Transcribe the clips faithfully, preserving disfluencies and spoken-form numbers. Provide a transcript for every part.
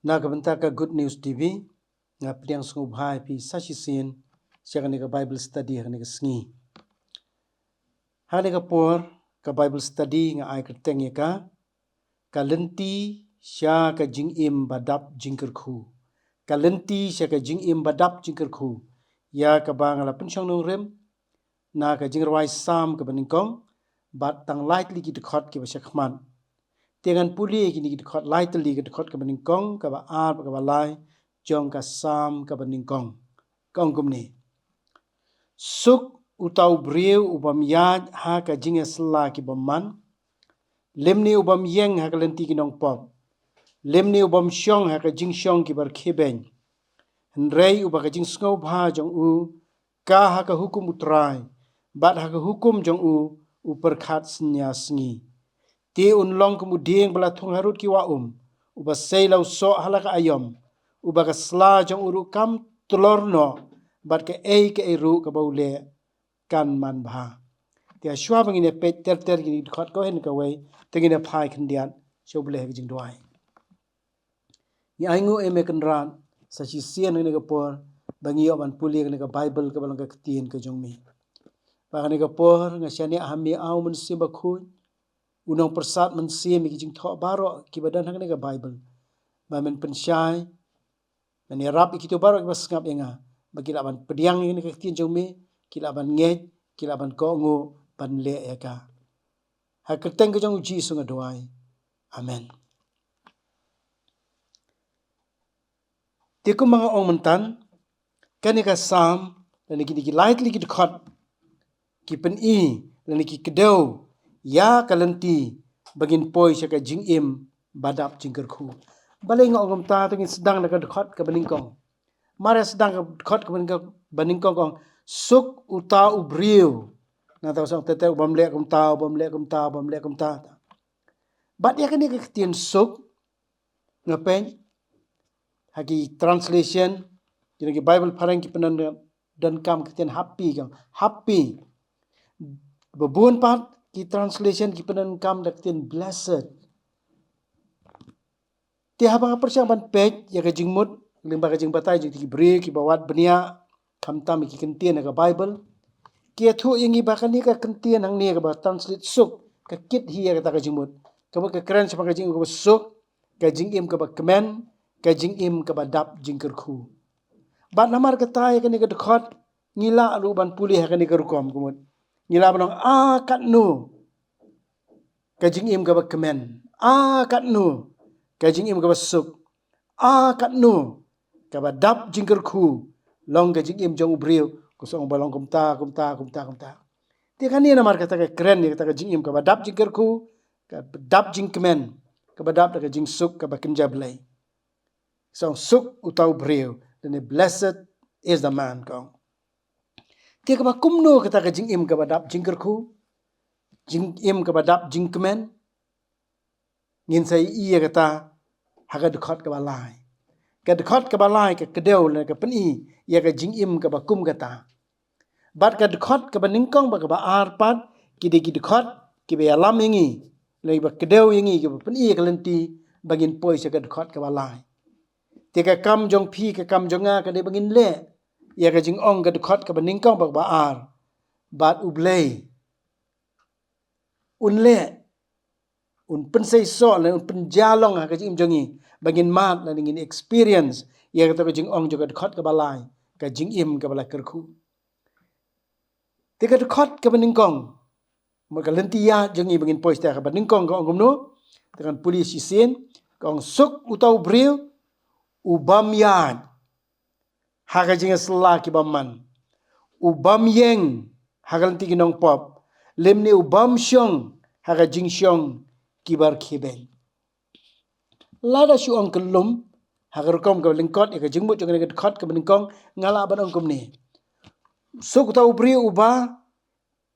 Na ka bynta ka Good News T V, nga pdiang sngewbha ïa phi sa shisien sha kane ka Bible study ha kane ka sngi. Ha kane ka por, ka Bible study nga ai kyrteng ïa ka, ka lynti sha ka jingim ba dap jingkyrkhu. Ka lynti sha ka jingim ba dap jingkyrkhu. Ïa kaba nga la pynshong nongrim na ka jingrwai Salm kaba nyngkong, bad tang lai tylli ki dkhot kiba sha khmat. Te ngan pule kine ki dkhot lai tylli, ka dkhot kaba nyngkong, kaba ar, kaba lai jong ka Salm kaba nyngkong. Ka ong kumne: Suk uta u briew u bym ïaid ha ka jingïasylla ki bymman, lymne u bym ïeng ha ka lynti ki nongpop, lymne u bym shong ha ka jingshong kiba rkhie beiñ. Hynrei uba ka jingsngewbha jong u ka ha ka hukum U Trai, bad ha ka hukum jong u u pyrkhat synñia sngi. Te un long kum u dieng ba la thung harud ki wah um, uba sei la u soh ha la ka aïom, uba ka sla jong u ruh kam tlor noh, bad kaei kaei ruh kaba u leh kan man bha. Te shuwa ba ngin ïa peit ter ter kine ki dkhot kawei na kawei, te ngin ïa phai khyndiat sha U Blei ha ka jingduwai. Ngi ainguh ïa me Kynrad sa shisien ha kane ka por ba ngi ïoh ban pule kane ka Bible kaba long ka ktien ka jong me. Ba kane ka por nga shaniah ha me, A U Mynsiem Bakhuid, U Nongpyrsad Mynsiem, ïa ki jingthoh baroh kiba don ha kane ka Bible, ba men pynshai, men ïarap ïa kito baroh kiba sngap ïa nga, ba ki lah ban pdiang ïa kane ka ktien jong me, ki lah ban ngeit, ki lah ban kohnguh ban leh ïa ka. Ha ka kyrteng ka jong U Jisu nga duwai. Amen. Te kumba nga ong mynta, kane ka Salm, lane kine ki lai tylli ki dkhot, ki pyni, lane ki kdew ïa ka lynti ba ngin poi sha ka jingim ba dap jingkyrkhu. Balei nga ong kumta? Te ngin sdang da ka dkhot kaba nyngkong. Mar ïa sdang ka dkhot kaba nyngkong, ba nyngkong ka ong: Suk uta u briew. Nangta u sdang: Te te u bym leh kumta, u bym leh kumta, u bym leh kumta. Bad ïa kane ka ktien suk, nga peit ha ki translation, kine ki Bible phareng ki pyndonkam ka ktien happy, ka ong happy. Ba bun pat ki translation ki pyndonkam da ka ktien blessed. Te haba nga pyrshang ban peit ïa ka jingmut lyngba ka jingbatai jong ki briew kiba wad bniah, khamtam ïa ki kyntien ha ka Bible, ki ïathuh ïa ngi ba kane ka kyntien hangne kaba translate suk, ka kit hi ïa kata ka jingmut. Kaba ka kren shaphang ka jingim kaba suk, ka jingim kaba kmen, ka jingim kaba dap jingkyrkhu. Bad namar kata ïa kane ka dkhot ngi lah ruh ban pule ha kane ka rukom, ka mut, ngi lah ban ong, a katno ka jingim kaba kmen, a katno ka jingim kaba suk, a katno kaba dap jingkyrkhu long ka jingim jong u briew. Ka song ba long kumta, kumta, kumta, kumta. Te kane namar kata ka kren ïa kata ka jingim kaba dap jingkyrkhu, kaba dap jingkmen, kaba dap da ka jingsuk kaba kynja Blei. Ka song suk uta u briew, lane blessed is the man, ka ong. Te kaba kumno kata ka jingim kaba dap jingkyrkhu, jingim kaba dap jingkmen? Ngin sa ïohi ïa kata ha ka dkhot kaba lai. Ka dkhot kaba lai ka kdew lane ka pyni ïa ka jingim kaba kum kata. Bad ka dkhot kaba nyngkong bad kaba ar pat ki dei ki dkhot kiba ïalam ïa ngi, lane ba kdew ïa ngi, kiba pyni ïa ka lynti ba ngin poi sha ka dkhot kaba lai. Te ka kam jong phi, ka kam jong nga ka dei ba ngin leh ïa ka jingong ka dkhot kaba nyngkong bad kaba ar. Bad U Blei un leh, un pynseisoh lane un pynjah long ha ka jingim jong ngi ba ngin mad lane ngin experience ïa kata ka jingong jong ka dkhot kaba lai, ka jingim kaba la kyrkhu. Te ka dkhot kaba nyngkong, mut ka lynti ïa jong ngi ba ngin poi sha kaba nyngkong ka ong kumno? Te ngan pule shisien, ka ong suk uta u briew u bym ïaid ha ka jingïasylla ki bymman, u bym ïeng ha ka lynti ki nongpop, lymne u bym shong ha ka jingshong kiba rkhie beiñ. Lada shu ong kyllum ha ka rukom kaba lyngkot ïa ka jingmut jong kane ka dkhot kaba nyngkong, nga lah ban ong kumne: Suk uta u briew uba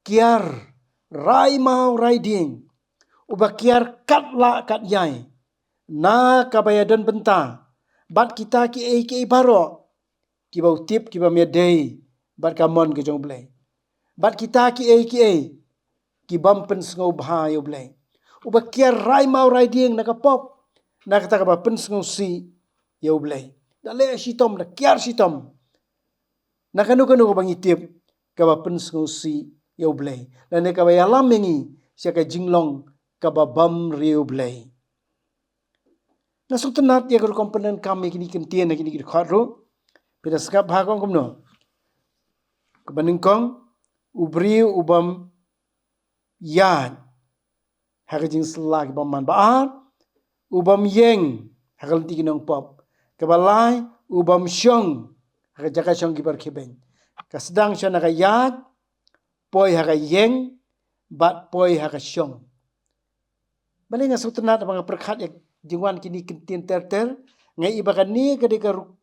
kiar rai maw rai dieng, uba kiar kat lah kat ïai na kaba ïadon bynta bad kita kiei kiei baroh kiba u tip ki bym ïadei bad ka mon ka jong U Blei, bad kita kiei kiei ki bym pynsngewbha ïa U Blei. Uba kiar rai maw rai dieng na ka pop, na kata kaba pynsngewsih, ïa U Blei. Da leh shitom, da kiar shitom na kano kano kaba ngi tip kaba pynsngewsih ïa U Blei, lane kaba ïalam ïa ngi sha ka jinglong kaba bymriewblei. Nga sngewtynnat ïa ka rukom pyndonkam ïa kine ki kyntien ha kine ki dkhot ruh. Phi da sngap bha ka ong kumno? Kaba nyngkong, u briew u bym ïaid ha ka jingsylla ki bymman. Ba ar, u bym ïeng ha ka lynti ki nongpop. Kaba lai, u bym shong ha ka jaka shong ki bor khebeiñ. Ka sdang shwa na ka ïaid, poi ha ka ïeng, bad poi ha ka shong. Balei nga sngewtynnat haba nga pyrkhat ïa jingwan kine ki kyntien ter ter, nga i ba kane ka dei ka rukom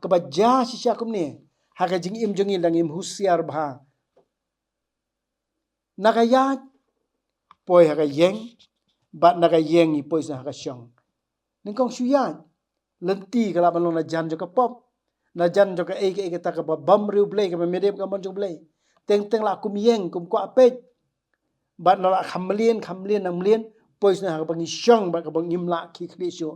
kaba jia shisha kumne ha ka jingim jong ngi lada ngim husiar bha. Na ka ïaid, poi ha ka ïeng, bad na ka ïeng ngi poi sha ha ka shong. Nyngkong shu ïaid, lynti ka lah ban long na jan jong ka pop, na jan jong kaei kaei kata kaba bymriewblei, kaba mih dep ka mon jong U Blei. Teng teng lah kum ïeng, kum kwah peit. Bad na lah kham mlien, kham mlien, nang mlien, poi sha ha kaba ngi shong, bad kaba ngim lah khie khlieh shuh.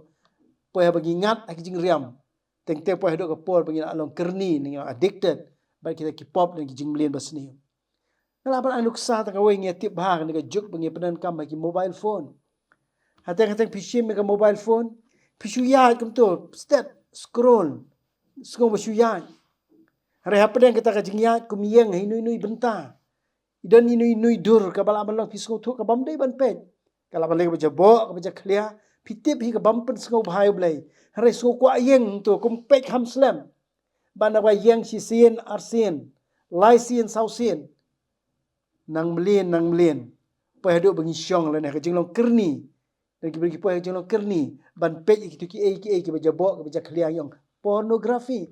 Poi ha ba ngi ngat ha ki jingriam. Teng teng poi haduh ka por ba ngi lah long kyrni, ngi long addicted bad kita ki pop, na ki jingmlien basniew. Nga lah ban ai nuksa tang kawei, ngi tip bha kane ka juk ba ngi pyndonkam ha ki mobile phone. Hateng hateng phi shim ïa ka mobile phone, phi shu ïaid kumto, stet, scroll, sngew ba shu ïaid. Hynrei hapdeng kata ka jingïaid, kum ïeng ha ino ino i bynta, i don ino ino i dur kaba lah ban long phi sngewthuh ka bym dei ban peit. Ka lah ban long kaba jaboh, kaba jakhlia. Phi tip hi ka bym pynsngewbha ïa U Blei. Hynrei sngew kwah ïeng to, kum peit kham slem. Bad na kaba ïeng shisien, arsien, laisien, sawsien, nang mlien, nang mlien, poi haduh ba ngi shong lane ha ka jinglong kyrni. Don ki briew ki poi ha ka jinglong kyrni ban peit ïa kito kiei kiei kiba jaboh, kiba jakhlia, ngi ong pornography.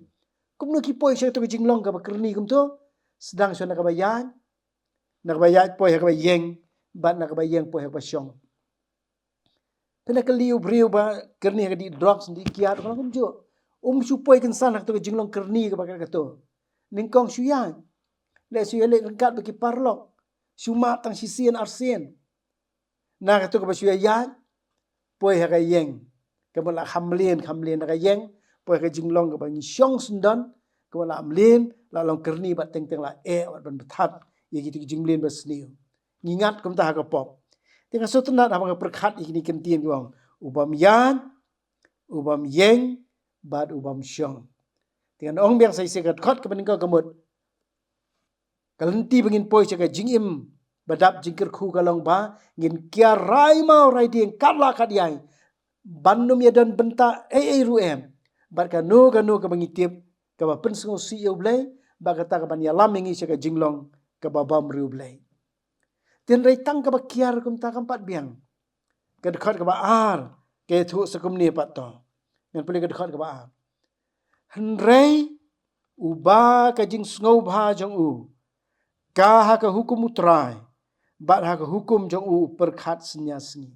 Kumno ki poi sha kato ka jinglong kaba kyrni kumto? Sdang shwa na kaba ïaid, na kaba ïaid poi ha kaba ïeng, bad na kaba ïeng poi ha kaba shong. Pynban ka liang u briew ba kyrni ha ka dih drugs, dih kiad, ka long kumjuh. Um shu poi kynsan ha kato ka jinglong kyrni kaba kat kato. Nyngkong shu ïaid, leh shu ïaleh ryngkat bad ki paralok, shu mad tang shisien arsien. Na kato kaba shu ïaid, poi ha ka ïeng, ka mut lah kham mlien, kham mlien na ka ïeng, poi ha ka jinglong kaba ngi shong syndon, ka mut lah mlien, lah long kyrni bad teng teng lah eh wat ban pynthat ïa kito ki jingmlien basniew. Ngi ngat kumta ha ka pop. Te nga sngewtynnat haba nga pyrkhat ïa kine ki kyntien ki ong, u bym ïaid, u bym ïeng, bad u bym shong. Te ngan ong biang sa shisien, ka dkhot kaba nyngkong ka mut, ka lynti ba ngin poi sha ka jingim ba dap jingkyrkhu ka long ba ngin kiar rai maw rai dieng, kat lah kat ïai, ban ym ïadon bynta ei ei ruh em bad kano kano kaba ngi tip kaba pynsngewsih ïa U Blei, bad kata ka ban ïalam ïa ngi sha ka jinglong kaba bymriewblei. Te hynrei tang kaba kiar kumta kam pat biang. Ka dkhot kaba ar ka ïathuh sa kumne pat to. Ngan pule ka dkhot kaba ar. Hynrei uba ka jingsngewbha jong u ka ha ka hukum U Trai, bad ha ka hukum jong u u pyrkhat synñia sngi.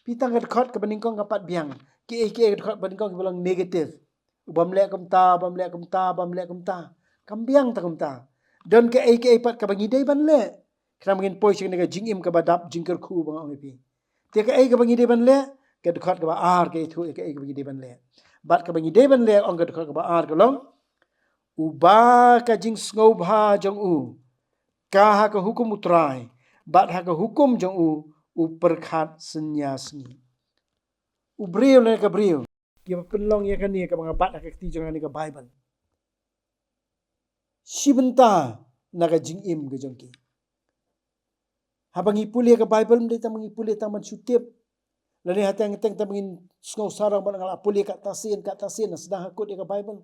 Phi, tang ka dkhot kaba nyngkong kam pat biang. Kiei kiei ka dkhot ba nyngkong kiba long negative. U bym leh kumta, u bym leh kumta, u bym leh kumta. Kam biang tang kumta. Don kaei kaei pat kaba ngi dei ban leh, khnang ba ngin poi sha kane ka jingim kaba dap jingkyrkhu ba nga ong ïa phi. Te kaei kaba ngi dei ban leh? Ka dkhot kaba ar ka ïathuh ïa kaei kaba ngi dei ban leh. Bad kaba ngi dei ban leh, ong ka dkhot kaba ar ka long, uba ka jingsngewbha jong u ka ha ka hukum U Trai, bad ha ka hukum jong u u pyrkhat synñia sngi. U briew lane ka briew kiba pynlong ïa kane kaba nga bat ha ka kti jong nga, kane ka Baibl, shi bynta na ka jingim ka jong ki. Haba ngi pule ka Baibl, ym dei tang ba ngi pule tang ban shu tip. Lane hateng hateng tang ba ngin sngew sarong ba nga la pule katto sien, katto sien, la sdang ha kut ïa ka Baibl.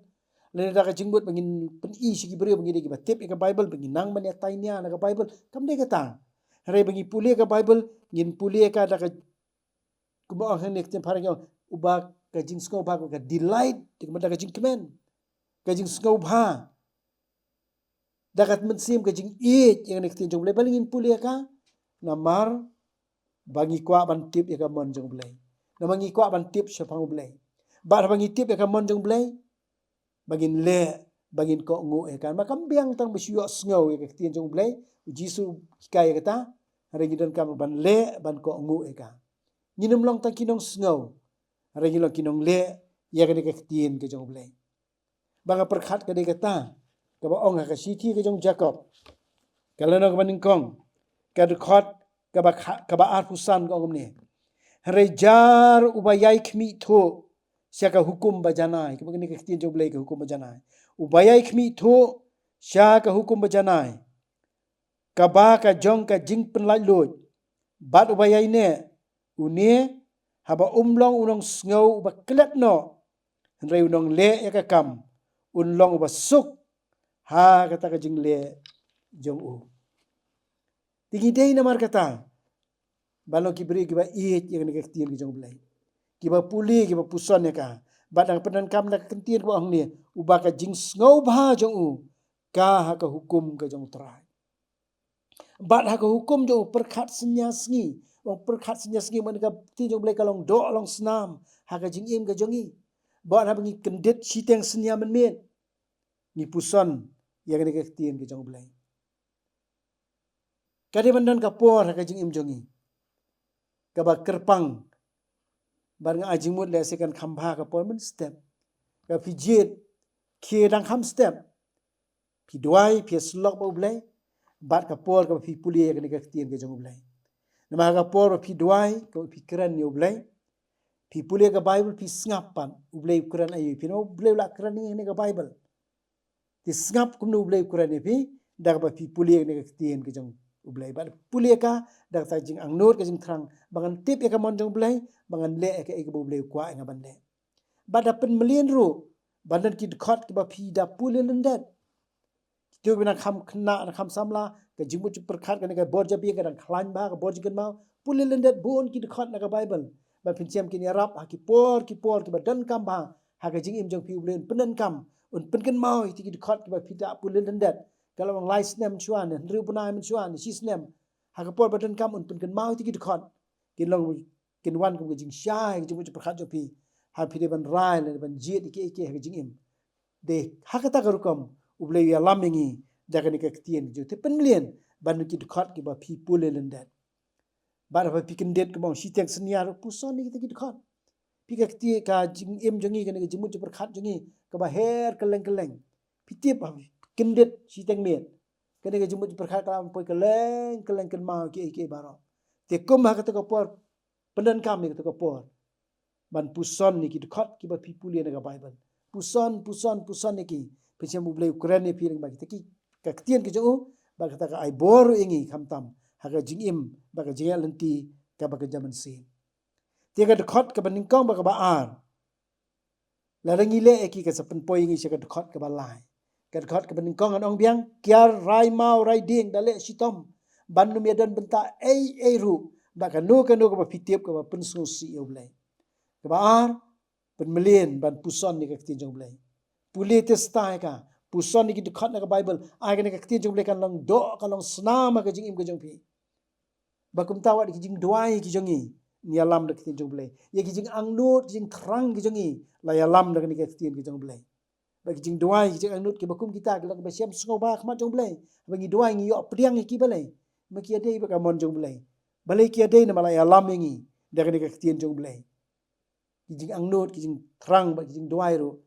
Lane da ka jingmut ba ngin pyni sha ki briew ba ngi dei kiba tip ïa ka Baibl, ba ngin nang ban ïa tai nia na ka Baibl. Kam dei kata. Hynrei ba ngi pule ka Baibl, ngin pule ka da ka, kumba ong hangne ka ktien phareng, ong uba ka jingsngewbha, ka delight, te kumba da ka jingkmen, ka jingsngewbha, da ka mynsiem ka jingïeit ïa kane ka ktien jong U Blei. Balei ngin pule ïa ka? Namar ba ngi kwah ban tip ïa ka mon jong U Blei. Namar ngi kwah ban tip shaphang U Blei. Bad haba ngi tip ïa ka mon jong U Blei, ba ngin leh, ba ngin kohnguh ïa ka. Namar kam biang tang ba shu ïohsngew ïa ka ktien jong U Blei, U Jisu u hikai ïa kata, hynrei ngi donkam ban leh, ban kohnguh ïa ka. Ngin ym long tang ki nongsngew, hynrei ngin long ki nongleh, ïa kane ka ktien ka jong U Blei. Ba nga pyrkhat ka dei kata kaba ong ha ka shithi ka jong Jakob, ka lynnong kaba nyngkong, ka dkhot kaba kha-, kaba arphew san ka ong kumne: Hynrei jar uba ïai khmih thuh sha ka hukum ba janai, kaba kane ka ktien jong U Blei ka hukum ba janai, uba ïai khmih thuh sha ka hukum ba janai, kaba ka jong ka jingpynlait luid, bad uba ïai neh, une haba um long u nongsngew uba klet noh, hynrei u nongleh ïa ka kam, un long uba suk ha kata ka jingleh jong u. Te ngi dei namar kata ban long ki briew kiba ïeit ïa kane ka ktien ka jong U Blei, kiba pule, kiba puson ïa ka. Bad nang pyndonkam na ka ktien kaba ong ne, uba ka jingsngewbha jong u ka ha ka hukum ka jong U Trai. Bad ha ka hukum jong u pyrkhat synñia sngi, u pyrkhat synñia sngi, man ka ktien jong U Blei ka long doh long snam ha ka jingim ka jong ngi. Bad haba ngi kyndit shiteng synñia mynmiet, ngi puson ïa kane ka ktien ka jong U Blei. Ka dei ban don ka por ha ka jingim jong ngi kaba kyrpang, bad nga ai jingmut lehse kan kham bha ka por mynstep. Ka phi jied, khie dang kham step, phi duwai, phi ïasyllok bad U Blei, bad ka por kaba phi pule ïa kane ka ktien ka jong U Blei. Namar ha ka por ba phi duwai, kaba phi kren ïa U Blei, phi pule ka Baibl, phi sngap pat U Blei u kren aïu ïa phi, namar U Blei u la kren ïa kane ka Baibl. Te sngap kumno U Blei u kren ïa phi, da kaba phi pule ïa kane ka ktien ka jong U Blei. Bad pule ïa ka da kata ka jingangnud, ka jingthrang, ba ngan tip ïa ka mon jong U Blei, ba ngan leh ïa kaei kaba U Blei u kwah ïa nga ban leh. Bad da pynmlien ruh ban don ki dkhot kiba phi da pule lyndet. Kito kiba nang kham khynnah, nang kham samla, ka jingmut jingpyrkhat kane ka bor jabieng ka dang khlaiñ bha, ka bor jingkynmaw, pule lyndet bun ki dkhot na ka Baibl. Bad phin shem kin ïarap ha ki por ki por kiba donkam bha ha ka jingim jong phi, U Blei un pyndonkam, un pynkynmaw ïa kito ki dkhot kiba phi da pule lyndet. Ka la long lai snem mynshuwa ne hynriew bnai mynshuwa ne shi snem, ha ka por ba donkam un pynkynmaw ïa kito ki dkhot. Kin long, kin wan kum ka jingshai ha ka jingmut jingpyrkhat jong phi, ha phi dei ban rai lane ban jied ïa kiei kiei ha ka jingim. Dei ha kata ka rukom U Blei u ïalam ïa ngi da kane ka ktien ka jong U. Te pynmlien ban don ki dkhot kiba phi pule lyndet. Bad haba phi kyndit, kumba ong, shiteng synñia ruh, puson ïa kita ki dkhot. Phi, ka ktien, ka jingim jong ngi, kane ka jingmut jingpyrkhat jong ngi kaba her kylleng kylleng, phi tip, haba phi kyndit shiteng miet, kane ka jingmut jingpyrkhat ka la poi kylleng kylleng, kynmaw kiei kiei baroh. Te kum ha kata ka por, pyndonkam ïa kata ka por ban puson ïa ki dkhot kiba phi pule na ka Baibl. Puson, puson, puson ïa ki. Phin shem U Blei u kren ïa phi lyngba kita ki, ka ktien ka jong U, bad kata ka ai bor ruh ïa ngi khamtam ha ka jingim bad ka jingïaid lynti kaba kynja mynsiem. Te ka dkhot kaba nyngkong bad kaba ar, lada ngi leh ïa ki, kan sa pynpoi ïa ngi sha ka dkhot kaba lai. Ka dkhot kaba nyngkong ngan ong biang: Kiar rai maw rai dieng da leh shitom, ban ym ïadon bynta ei ei ruh bad kano kano kaba phi tip kaba pynsngewsih ïa U Blei. Kaba ar, pynmlien ban puson ïa ka ktien jong U Blei. Pule, test ïa ka, puson ïa ki dkhot na ka Baibl. Ai, kane ka ktien jong U Blei kan long doh, kan long snam ha ka jingim ka jong phi. Bad kumta wat ïa ki jingduwai ki jong ngi, ngi ïalam da ka ktien jong U Blei. Ïa ki jingangnud, ki jingthrang ki jong ngi, la ïalam da kane ka ktien ka jong U Blei. Bad ki jingduwai, ki jingangnud kiba kum kita, ki long kiba shem sngewbha ha khmat jong U Blei. Haba ngi duwai, ngi ïoh pdiang ïa ki balei? Ma ki ïadei bad ka mon jong U Blei. Balei ki ïadei? Namar la ïalam ïa ngi da kane ka ktien jong U Blei. Ki jingangnud, ki jingthrang bad ki jingduwai ruh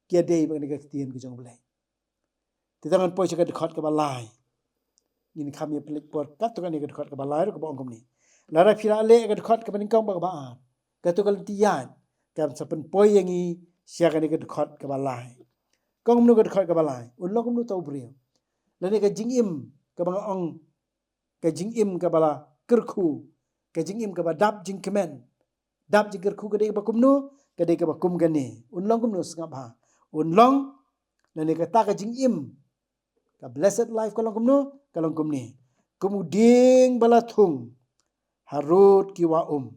ki ïadei bad kane ka ktien ka jong U Blei. Te tang ngan poi sha ka dkhot kaba lai. Ngin kham ïa pynleit por katto katne ka dkhot kaba lai ruh, kaba ong kumne: Lada phi la leh ka dkhot kaba nyngkong bad kaba ar, katto ka lynti ïaid kan sa pynpoi ïa ngi sha kane ka dkhot kaba lai. Ka ong kumno ka dkhot kaba lai? Un long kumno uta u briew? Lane ka jingim kaba nga ong, ka jingim kaba la kyrkhu, ka jingim kaba dap jingkmen, dap jingkyrkhu, ka dei kaba kumno? Ka dei kaba kum kane. Un long kumno? Sngap bha. Un long, lane kata ka jingim, ka blessed life, ka long kumno? Ka long kumne: Kum u dieng ba la thung harud ki wah um,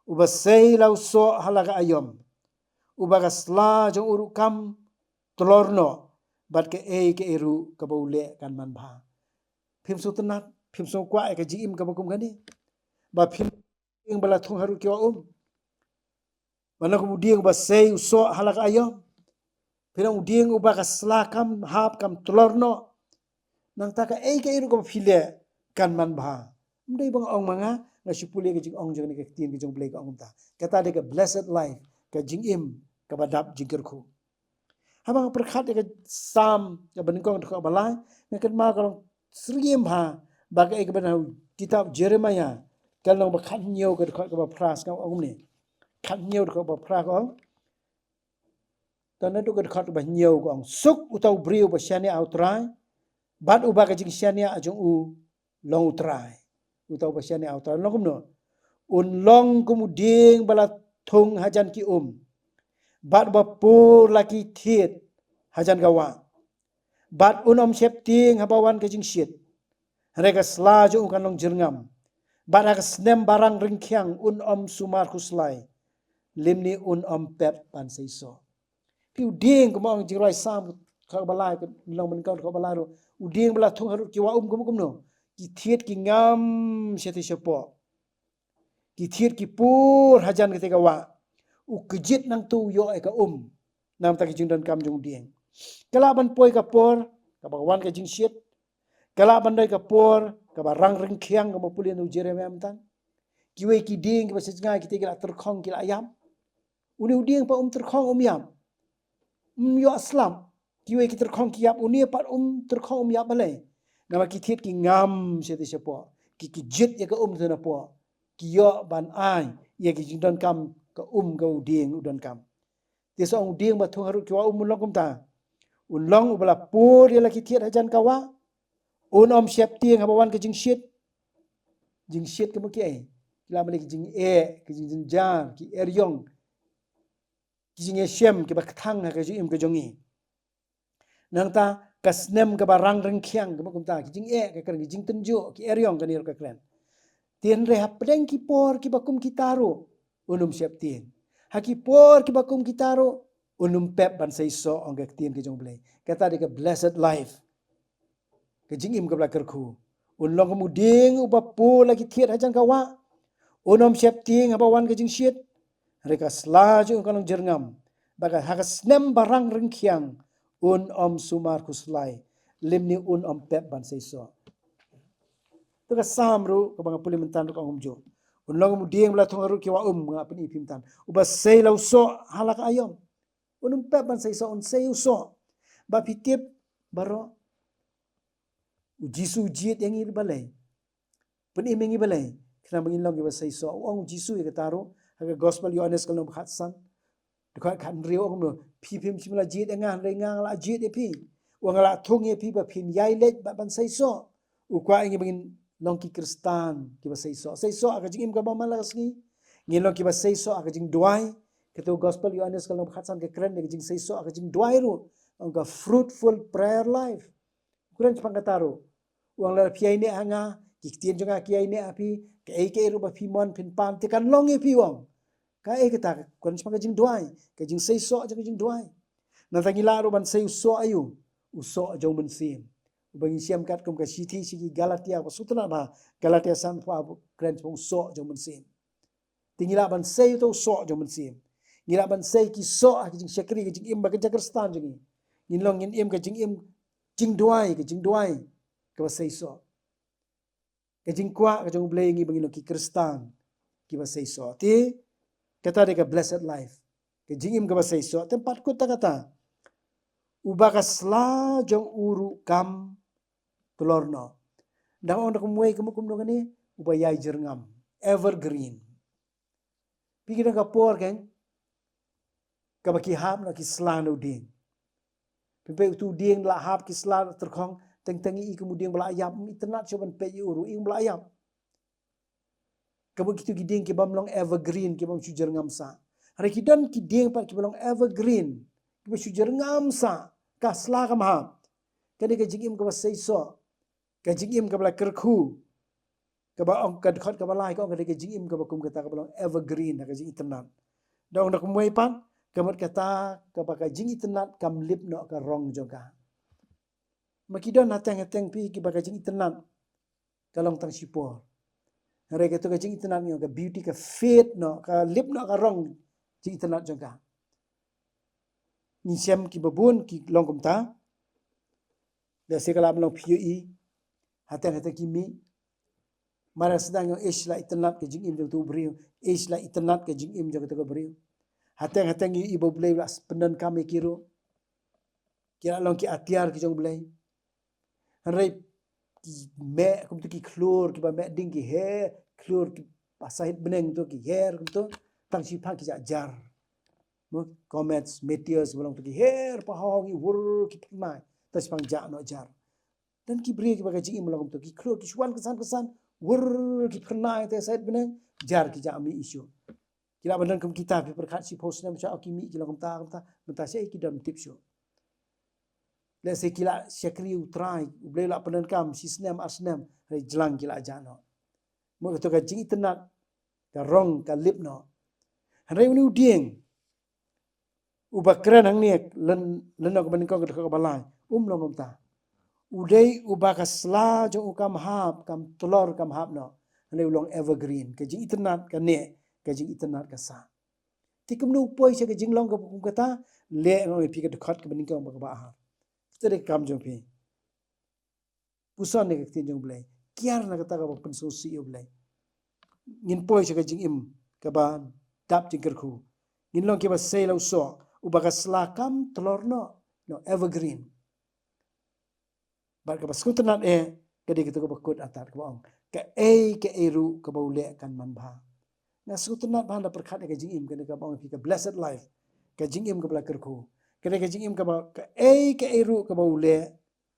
uba sei la u soh ha la ka aïom, uba ka sla jong u ruh kam tlor noh, bad kaei kaei ruh kaba u leh kan man bha. Phim sngewtynnat, phim sngew kwah ïa ka jingim kaba kum kane, ba phin dieng ba la thung harud ki wah um, ba na kum u dieng uba sei u soh ha la ka aïom, phin long u dieng uba ka sla kam hap, kam tlor noh. Nangta kaei kaei ruh kaba phi leh kan man bha. Ym dei ba nga ong ma nga, nga shu pule ka jingong jong kane ka ktien ka jong U Blei ka ong kumta. Kata dei ka blessed life, ka jingim kaba dap jingkyrkhu. Haba nga pyrkhat ïa ka Salm kaba nyngkong dkhot ba lai, nga kynmaw ka long syriem ha ba ka ei kaba na kitab Jeremiah ka long ba khathynñiew ka dkhot kaba phra, ka ong kumne. Khathynñiew dkhot ba phra ka ong. Tang naduh ka dkhot ba hynñiew ka ong, suk uta u briew ba shaniah ha U Trai, bad uba ka jingshaniah jong u long U Trai. Uta uba shaniah ha U Trai long kumno? Un long kum u dieng ba la thung hajan ki um, bad uba pur la ki thied hajan ka wah. Bad un ym sheptieng haba wan ka jingshit, hynrei ka sla jong u kan long jyrngam. Bad ha ka snem ba rang ryngkhiang un ym sumar khuslai, lymne un ym pep ban seisoh. Phi, u dieng, kumba ong jingrwai Salm, ka ba lai, ka long ban kau ka ba lai ruh. U dieng ba la thung harud ki wah um kumno kumno? Ki thied ki ngam shatei shapoh. Ki thied ki pur hajan katei ka wah. U kjit nangta u ïoh ïa ka um. Namar ki jingdonkam jong u dieng. Ka lah ban poi ka por kaba wan ka jingshit. Ka lah ban dei ka por kaba rang ryngkhiang, kaba pule na u Jeremiah mynta. Kiwei ki dieng kiba sha jngai kitei ki la tyrkhong, ki la ïap. Une u dieng pat um tyrkhong um ïap. Um ïoh slap. Kiwei ki tyrkhong ki ïap, une pat um tyrkhong um ïap balei? Namar ki thied ki ngam shatei shapoh. Ki kjit ïa ka um te napoh. Ki ïoh ban ai ïa ki jingdonkam ka um ka u dieng u donkam. Te sa ong u dieng ba thung harud ki wah um un long kumta. Un long uba la pur ïa la ki thied hajan ka wah. Un ym sheptieng haba wan ka jingshit. Jingshit ka mut kiei? Ki la mane ki jingeh, ki jingjynjar, ki eriong, ki jingeh shem kiba kthang ha ka jingim ka jong ngi. Nangta ka snem kaba rang ryngkhiang, ka mut kumta, ki jingeh ka kren, ki jingtynjuh, ki eriong, kane ruh ka kren. Te hynrei hapdeng ki por kiba kum kita ruh un ym sheptieng. Ha ki por kiba kum kita ruh un ym pep ban seisoh, ong ka ktien ka jong U Blei. Kata dei ka blessed life. Ka jingim kaba la kyrkhu. Un long kum u dieng uba pur la ki thied hajan ka wah. Un ym sheptieng haba wan ka jingshit. Hynrei ka sla jong u kan long jyrngam. Bad ha ka snem ba rang ryngkhiang un ym sumar khuslai, lymne un ym pep ban seisoh. To ka Salm ruh kaba nga pule mynta ruh ka ong kumjuh. Un long kum u dieng ba la thung harud ki wah um, nga pyni ïa phi mynta. Uba sei la u soh ha la ka aïom. Un ym pep ban seisoh, un sei u soh. Ba phi tip baroh, U Jisu u jied ïa ngi balei? Pynim ïa ngi balei? Khnang ba ngin long kiba seisoh. U ong U Jisu ïa kata ruh ha ka Gospel Ïoannis ka lynnong khatsan, dkhot khathynriew, u ong kumno? Phi phim shym la jied ïa nga, hynrei nga la jied ïa phi. U ong nga la thung ïa phi ba phin ïai leit bad ban seisoh. U kwah ïa ngi ba ngin long ki Khristan kiba seisoh. Seisoh ha ka jingim kaba man la ka sngi. Ngin long kiba seisoh ha ka jingduwai. Kata u Gospel Ïoannis ka lynnong khatsan ka kren ïa ka jingseisoh ha ka jingduwai ruh. Ong ka fruitful prayer life. Kren shaphang kata ruh. U ong lada phi ïaineh ha nga, ki ktien jong nga ki ïaineh ha phi, kaei kaei ruh ba phi mon phin pan, te kan long ïa phi, u ong. Kaei kata? Kren shaphang ka jingduwai, ka jingseisoh jong ka jingduwai. Nangta ngi lah ruh ban sei u soh aïu? U soh jong u Mynsiem. Uba ngi shem katkum ka shithi sha ki Galatia, ba sngewtynnat bha, Galatia san, pha, kren shaphang u soh jong u Mynsiem. Te ngi lah ban sei uta u soh jong u Mynsiem. Ngi lah ban sei ki soh ha ki jingshakri, ki jingim ba ka jingkhristan jong ngi. Ngin long, ngin im ka jingim jingduwai, ka jingduwai kaba seisoh. Ka jingkwah ka jong U Blei ïa ngi ba ngin long ki Khristan kiba seisoh. Te kata dei ka blessed life. Ka jingim kaba seisoh. Te pat kut ta kata, uba ka sla jong u ruh kam klor noh. Dang ong da kumwei, ka mut kumno kane? Uba ïai jyrngam. Evergreen. Phi, ki don ka por keiñ kaba ki hap noh ki sla na u dieng. Phi peit utu u dieng la hap ki sla, la tyrkhong, teng teng i kum u dieng ba la ïap, ym itynnad shuh ban peit ïa u ruh, i kum ba la ïap. Ka mut kitu ki dieng ki bym long evergreen, ki bym shu jyrngam sah. Hynrei ki don ki dieng pat kiba long evergreen, kiba shu jyrngam sah, ka sla kam hap. Kane ka jingim kaba seisoh, ka jingim kaba la kyrkhu, kaba ong ka dkhot kaba lai, ka ong ka dei ka jingim kaba kum kata, kaba long evergreen, ka jingitynnad. Da ong da kumwei pat, ka mut kata kaba ka jingitynnad kam lip noh ka rong jong ka. Ma ki don hateng hateng phi kiba ka jingitynnad ka long tang shipor. Hynrei kato ka jingitynnad ngi ong ka beauty ka fade noh, ka lip noh ka rong jingitynnad jong ka. Ngi shem kiba bun ki long kumta. Lehse ka lah ban long phi ïohi, hateng hateng ki mih. Mar sdang ïa u, ish la itynnad ka jingim jong utu u briew, ish la itynnad ka jingim jong kato ka briew. Hateng hateng ïa i ba U Blei u la pyndonkam ïa ki ruh. Ki la long ki atiar ki jong U Blei. Hynrei ki meh kumto ki khlur, kiba meh ding ki her, khlur kiba sahit bneng to ki her kumto, tang shiphang ki jah jar. Mo, comets, meteors, ba long to ki her pahaw ngi wur ki phyrnai, tang shiphang jah noh jar. Don ki briew kiba ka jingim long kumto, ki khlur ki shu wan kynsan kynsan, wur ki phyrnai te sahit bneng, jar ki jah mih shuh. Ki lah ban don kum kita, phi pyrkhat shiphew snem sha ki mih ki long kumta kumta, mynta shaei ki don tip shuh. Lehse ki la shakri U Trai, U Blei u la pyndonkam shi snem ar snem, hynrei jlang ki la jah noh. Mo, kato ka jingitynnad ka rong ka lip noh. Hynrei une u dieng uba kren hangne, lyn, lynnong kaba nyngkong ka dkhot kaba lai, um long kumta. U dei uba ka sla jong u kam hap, kam tlor, kam hap noh. Hynrei u long evergreen, ka jingitynnad ka neh, ka jingitynnad ka sah. Te kumno u poi sha ka jinglong kaba kum kata? Leh nga ong ïa phi ka dkhot kaba nyngkong bad kaba ar. Kata dei ka kam jong phi. Puson ïa ka ktien jong U Blei. Kiar na kata kaba pynsngewsih ïa U Blei. Ngin poi sha ka jingim kaba dap jingkyrkhu. Ngin long kiba sei la u soh, uba ka sla kam tlor noh, noh, evergreen. Bad kaba sngewtynnat eh, ka dei kato kaba kut artat kaba ong, kaei kaei ruh kaba u leh kan manbha. Nga sngewtynnat ba haba pyrkhat ïa ka jingim kane kaba ong ïa phi ka blessed life, ka jingim kaba la kyrkhu. Ka dei ka jingim kaba kaei kaei ruh kaba u leh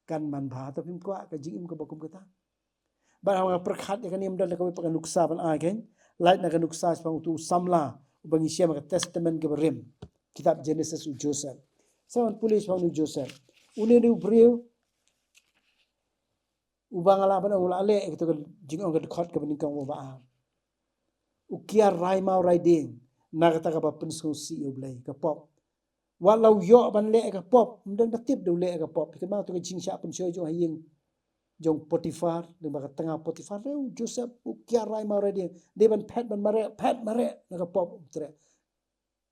kan manbha. To phim kwah ka jingim kaba kum kata? Bad haba nga pyrkhat ïa kane, ym don da kawei pat ka nuksa ban ai kein. Lait na ka nuksa shaphang uto u samla uba ngi shem ha ka Testament kaba rim, kitab Genesis, u Joseph. Sa wan pule shaphang une u Joseph. Une u dei u briew uba nga lah ban ong u la leh ïa kato ka jingong ka dkhot kaba nyngkong bad kaba ar. U kiar rai maw rai dieng na kata kaba pynsngewsih ïa U Blei, ka pop. Wat la u ïoh ban leh ïa ka pop, ym don ba tip da u leh ïa ka pop. Phi kynmaw to ka jingshah pynshoi jong ha ïing jong Potiphar, lyngba ka tnga Potiphar, u Joseph u kiar rai maw rai dieng, dei ban phet ban mareh, phet mareh na ka pop, um treh.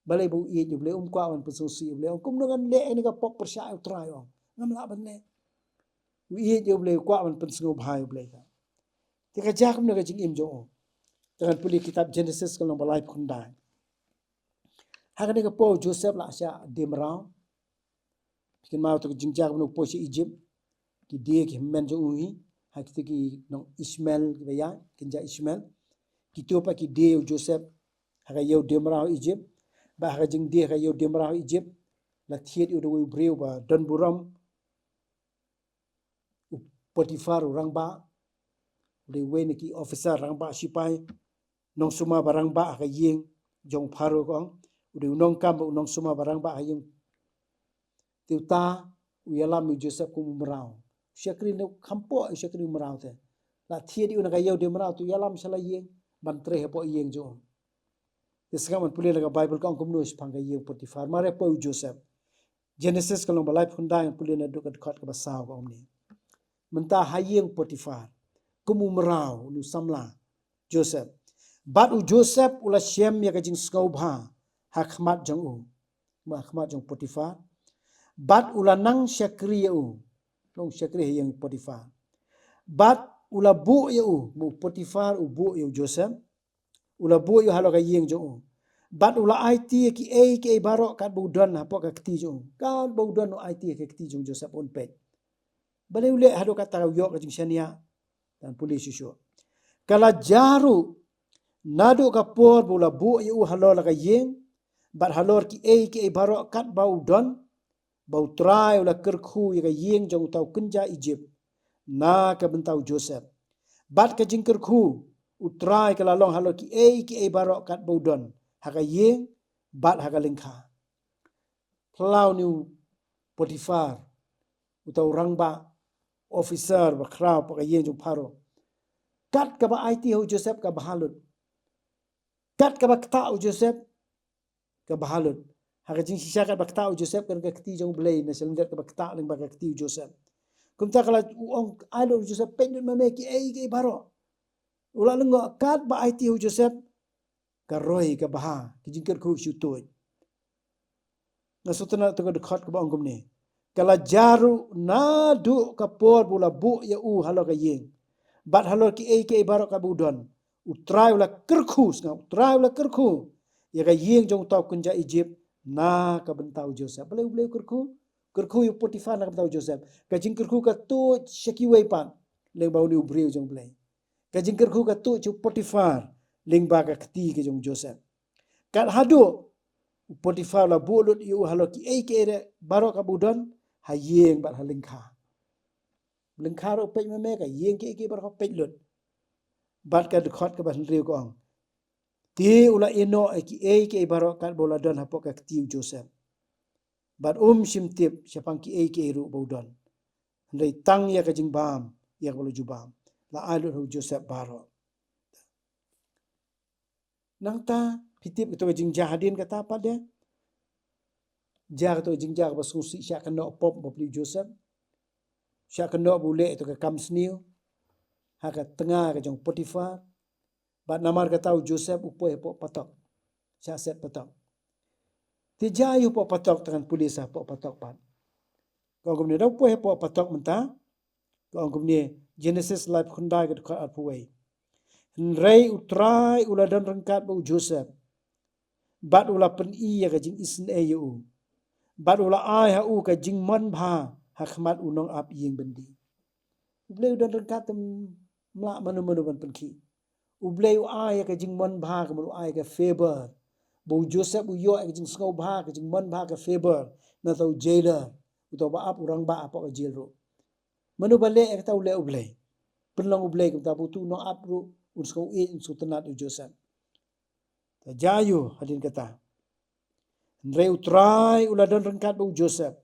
Balei? Ba u ïeit ïa U Blei, um kwah ban pynsngewsih ïa U Blei. Ong kumno ngan leh ïa kane ka pop pyrshah ïa U Trai, ong. Ngam lah ban leh. U ïeit ïa U Blei, u kwah ban pynsngewbha ïa U Blei ka. Te ka jia kumno ka jingim jong u? Te ngan pule kitab Genesis ka lynnong ba laiphew khyndai. Ha kane ka por u Joseph la shah die mraw. Phi kynmaw to ka jingjia kumno u poi sha Egypt. Ki die ki hynmen jong u hi, ha kito ki nong Ishmael kiba ïaid, kynja Ishmael. Kito pat ki die ïa u Joseph ha ka ïew die mraw Egypt. Bad ha ka jingdie ha ka ïew die mraw Egypt, la thied ïa u da uwei u briew ba don burom, u Potiphar u rangbah. U dei uwei na ki officer rangbah shipai, nongsumar ba rangbah ha ka ïing jong Pharaoh, ka ong. U dei u nongkam bad u nongsumar ba rangbah ha ïing. Te uta u ïalam ïa u Joseph kum u mraw. U shakri ne u kham poi, u shakri u mraw te. La thied ïa u na ka ïew die mraw, te u ïalam sha la ïing ban trei hapoh ïing jong u. Te sngap ngan pule na ka Baibl ka ong kumno shaphang ka ïing Potiphar. Mar ïa poi u Joseph. Genesis ka lynnong ba laiphew khyndai, ngan pule naduh ka dkhot kaba saw, ka ong kumne. Mynta ha ïing Potiphar, kum u mraw, une u samla Joseph. Bad u Joseph u la shem ïa ka jingsngewbha ha khmat jong u, ha khmat jong Potiphar. Bad u la nang shakri ïa u, long shakri ha ïing Potiphar. Bad u la buh ïa u, u Potiphar u buh ïa u Joseph. U la buh ïa u halor ka ïing jong u. Bad u la aiti ïa kiei kiei baroh katba u don hapoh ka kti jong u. Katba u don u aiti ïa ka kti jong u Joseph, un peit. Balei u leh haduh katta, u ïoh ka jingshaniah? Ngan pule shuh shuh. Ka la jia ruh naduh ka por ba u la buh ïa u halor la ka ïing, bad halor kiei kiei baroh katba u don, ba U Trai u la kyrkhu ïa ka ïing jong uta u kynja Egypt na ka bynta u Joseph. Bad ka jingkyrkhu U Trai ka la long halor kiei kiei baroh katba u don ha ka ïing bad ha ka lyngkha. Phyllaw, une u Potiphar, uta u rangbah, officer ba khraw hapoh ka ïing jong Pharaoh, kat kaba aiti ha u Joseph ka bha lut. Kat kaba ktah u Joseph ka bha lut. Ha ka jingshisha katba ktah u Joseph, ka don ka kti jong U Blei na shalyndet kaba ktah lyngba ka kti u Joseph. Kumta ka la, u ong, ai lut u Joseph, peit lut ma me kiei kiei baroh. U la lyngngoh, katba aiti ha u Joseph ka roi, ka bha, ka jingkyrkhu shu tuid. Nga sngewtynnat ïa ka dkhot kaba ong kumne. Ka la jia ruh naduh ka por ba u la buh ïa u halor ka ïing, bad halor kiei kiei baroh katba u don, U Trai u la kyrkhu, sngap, U Trai u la kyrkhu ïa ka ïing jong u thaw kynja Egypt na ka bynta u Joseph. Balei U Blei u kyrkhu? Kyrkhu ïa u Potiphar na ka bynta u Joseph. Ka jingkyrkhu ka tuid sha kiwei pat lyngba une u briew jong U Blei. Ka jingkyrkhu ka tuid sha u Potiphar lyngba ka kti ka jong u Joseph. Kat haduh u Potiphar u la buh lut ïa u halor kiei kiei baroh kaba u don ha ïing bad ha lyngkha. Lyngkha ruh peit ma me, ka ïing kiei kiei baroh ka peit lut. Bad ka dkhot kaba hynriew ka ong, te u la ïehnoh ïa kiei kiei baroh katba u la don hapoh ka kti u Joseph. Bad um shym tip shaphang kiei kiei ruh ba u don, hynrei tang ïa ka jingbam ïa kaba u la ju bam la ai lut ha u Joseph baroh. Nangta phi tip kato ka jingjia hadien kata pat de, jia kato ka jingjia kaba sngewsih, shah kynnoh pop bapli u Joseph, shah kynnoh ba u leh ïa kato ka kam sniew ha ka tnga ka jong u Potiphar. Bad namar kata u Joseph u poi hapoh patok, shah set patok. Te jia aïu hapoh patok? Te ngan pule sa hapoh patok pat. Ka ong kumne, da u poi hapoh patok mynta, ka ong kumne, Genesis laiphew khyndai ka dkhot arphew wei. Hynrei U Trai u la don ryngkat bad u Joseph, bad u la pyni ïa ka jingisynei ïa u, bad u la ai ha u ka jingmon bha ha khmat u nongap ïing byndi. U Blei u don ryngkat, te ym lah mano mano ban pynkhih. U Blei u ai ïa ka jingmon bha, ka mut u ai ka favor. Ba u Joseph u ïoh ïa ka jingsngewbha, ka jingmon bha, ka favor na uta u jailer, uta uba ap, u rangbah hapoh ka jail ruh. Mano ba leh ïa kata? U leh U Blei. Pynlong U Blei, kumta ba utu u nongap ruh un sngew ïeit, un sngewtynnat ïa u Joseph. Te jia aïu hadien kata? Hynrei U Trai u la don ryngkat bad u Joseph,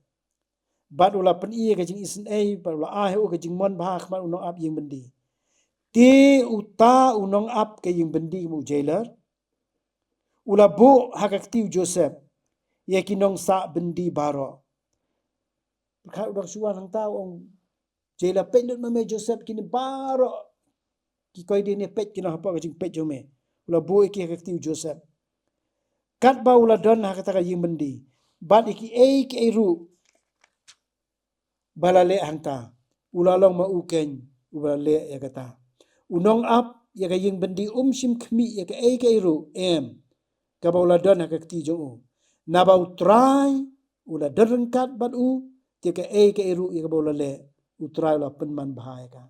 bad u la pyni ïa ka jingisynei, bad u la ai ha u ka jingmon bha ha khmat u nongap ïing byndi. Te uta u nongap ka ïing byndi, ka mut u jailer, u la buh ha ka kti u Joseph ïa ki nongsah byndi baroh. Pyrkhat, u dang shu wan hangta u ong jailer, peit lut ma me Joseph, kine baroh ki koidi ne peit, ki nang hapoh ka jingpeit jong me. U la buh ïa ki ha ka kti u Joseph. Katba u la don ha kata ka ïing byndi, bad ïa kiei kiei ruh ba la leh hangta, u la long ma u keiñ uba la leh ïa kata. U nongap ïa ka ïing byndi um shym khmih ïa kaei kaei ruh, em, kaba u la don ha ka kti jong u. Naba U Trai u la don ryngkat bad u, te kaei kaei ruh ïa kaba u la leh, U Trai u la pynman bha ïa ka.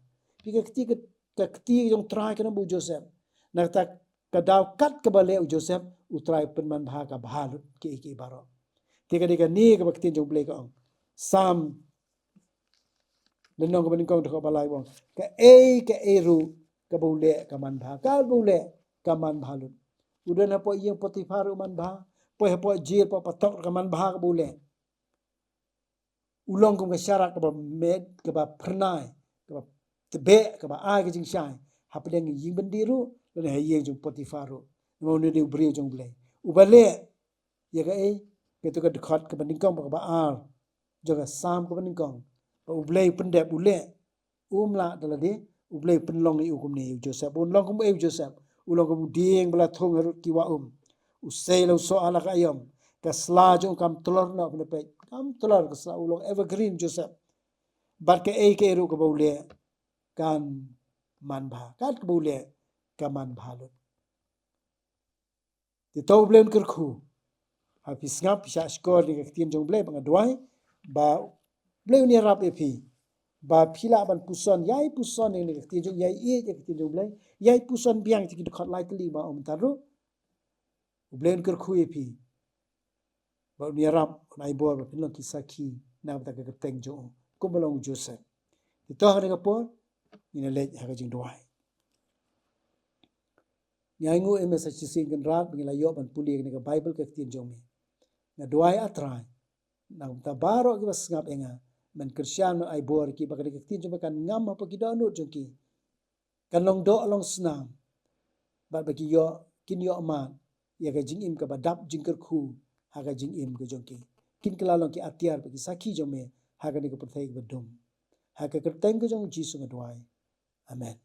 Phi, ka kti, ka, ka kti jong U Trai ka don bad u Joseph. Na kata ka daw, kat kaba leh u Joseph, U Trai u pynman bha ka bha lut kiei kiei baroh. Te ka dei kane kaba ka ktien jong U Blei ka ong. Salm lynnong kaba nyngkong dkhot ba lai, u ong, kaei kaei ruh kaba u leh ka man bha. Katba u leh ka man bha lut. U don hapoh ïing Potiphar ruh man bha, poi hapoh jail, hapoh patok ruh ka man bha kaba u leh. U long kum ka sharak kaba met, kaba phyrnai, kaba tbeh, kaba ai ka jingshai hapdeng ïing byndi ruh, lane ha ïing jong u Potiphar ruh. Namar une u dei u briew jong U Blei uba leh ïa kaei? Kato ka dkhot kaba nyngkong bad kaba ar jong ka Salm kaba nyngkong, ba U Blei u pyndep, u leh. Um lah da lade, U Blei u pynlong ïa u kumne, ïa u Joseph. Un long kum ei u Joseph? U long kum u dieng ba la thung harud ki wah um. U sei la u soh ha la ka aïom. Ka sla jong u kam tlor noh, phi la peit, kam tlor ka sla, u long evergreen Joseph. Bad kaei kaei ruh kaba u leh kan man bha. Kat kaba u leh ka man bha lut. Te to U Blei un kyrkhu. Ha phi sngap, phi shah shkor ïa ka ktien jong U Blei, ba nga duwai ba U Blei un ïarap ïa phi, ba phi lah ban puson, ïai puson ïa ka ktien jong, ïai ïeit ïa ka ktien jong U Blei, ïai puson biang ïa ki dkhot lai tylli ba ong mynta ruh. U Blei un kyrkhu ïa phi, ba un ïarap, un ai bor ba phin long ki sakhi na ka bynta ka kyrteng jong u, kumba long u Joseph. Te to ha kane ka por ngin ïa leit ha ka jingduwai. Ngi ainguh ïa me sa shisien Kynrad ba ngi la ïoh ban pule ïa kane ka Baibl, ka ktien jong me. Nga duwai, A Trai, na ka bynta baroh kiba sngap ïa nga, men kyrshan, men ai bor ïa ki ba kane ka ktien jong me kan ngam hapoh ki dohnud jong ki, kan long doh long snam, bad ba ki ïoh, kin ïoh mad ïa ka jingim kaba dap jingkyrkhu ha ka jingim ka jong ki. Kin kylla long ki atiar bad ki sakhi jong me ha kane ka pyrthei kaba dum. Ha ka kyrteng ka jong U Jisu nga duwai. Amen.